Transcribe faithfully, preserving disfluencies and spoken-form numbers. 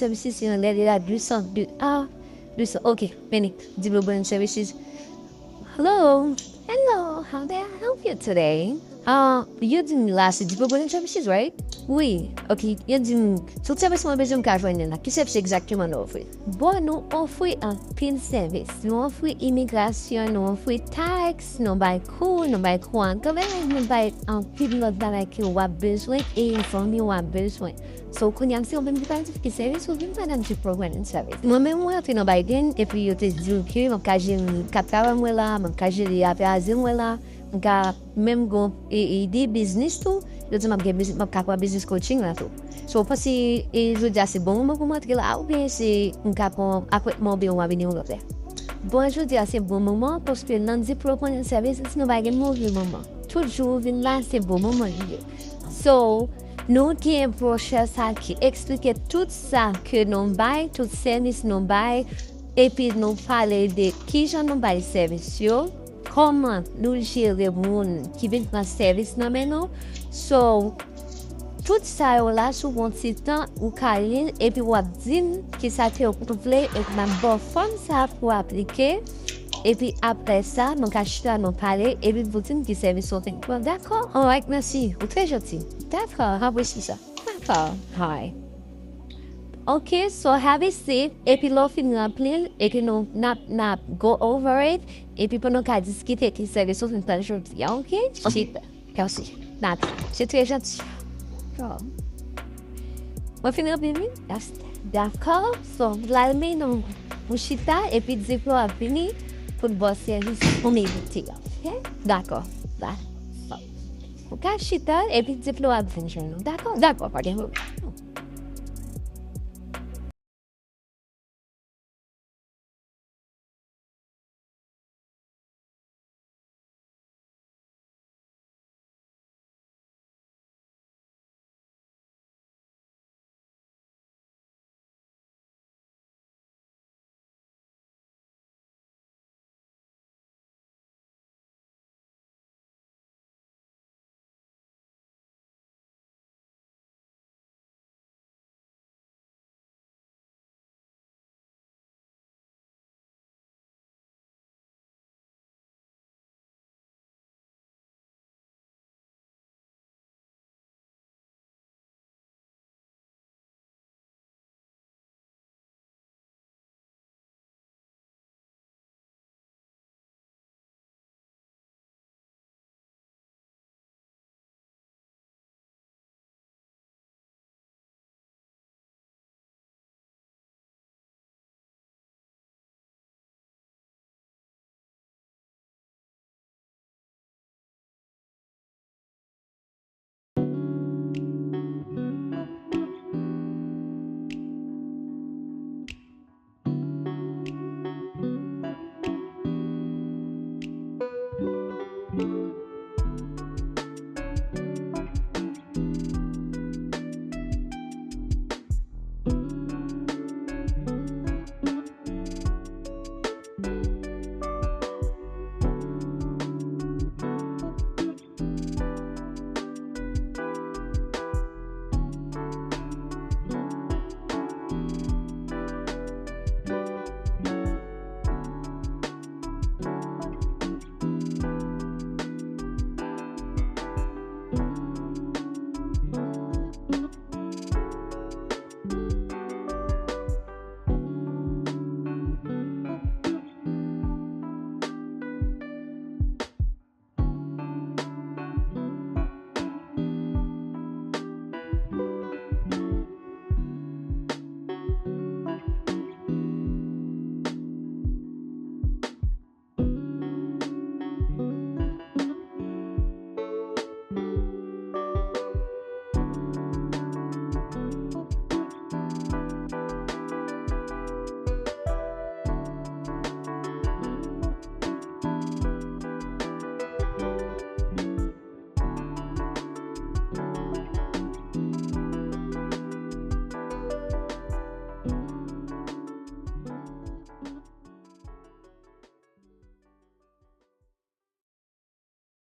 Services, se yon lè li la, du cent deux. Ah, du cent. Ok, vini. Diplo Branch Services. Hello. Hello, how may I help you today? Ah, yo di m la se Diplo Branch Services, right? Wi. Ok, yo di m tout sèvis mwen bezwen m ka jwenn li la. Ki sèvis egzakteman nou ofri? Bon, nou ofri anpil sèvis. Nou ofri imigrasyon, nou ofri tax, nou bay kou, nou bay kou an kanmè, nou bay anpil lòt bagay ke w ap bezwen e fanmi w ap bezwen. So, kounye a, si w vin pou kalifye sèvis, ou vin pandan Diplo Branch Services. Mwen menm, mwen antre nan Biden, epi yo te di m ke mwen ka jere kat travay mwen la, mwen ka jere afè azil mwen la, mwen ka menm gon e, ide biznis tou, yo di m ap gen biznis, m ap ka pran biznis coaching la tou. So, w panse e jodi a se bon moman pou m antre la, oubyen se m ka pran apwentman oubyen w a vini yon lòt lè? Bon, jodi a se bon moman, paske nan Diplo Branch Services, nou pa gen move moman. Tout jou ou vin la, se bon moman li ye. So, nou gen brochè sa ki eksplike tout sa ke nou bay, tout sèvis nou bay, epi nou pale de kijan nou bay sèvis yo, kòman nou jere moun ki vin pran sèvis nan men nou. So, tout sa yo la, si w pran ti tan, ou ka li l, epi w ap di m kisa ke w vle, epi m ap ba w fòm sa pou w aplike, epi apre sa, nou ka chita, nou pale, epi pou di m ki sèvis ou vin pran. Dakò? Alright, mèsi. Ou trè janti. Dakò, apresye sa. Dakò. Alright. Ok, so have a seat. Epi lè w fin ranpli l, e ke nou n ap, n ap go over it, epi pou nou ka diskite ki sèvis ou vin pran jodi a, ok? Ok. Chita. Mèsi. Nati, se trè janti. Dakò. Mwen fin ranpli, wi. Dakò. So, l al mennen w pou chita, epi Diplo ap vini pou l ba w sèvis ou merite a. Ok? Dakò. Dakò. Ou ka chita, epi Diplo ap vin jwenn ou. Dakò? Dakò, pa gen pwoblèm.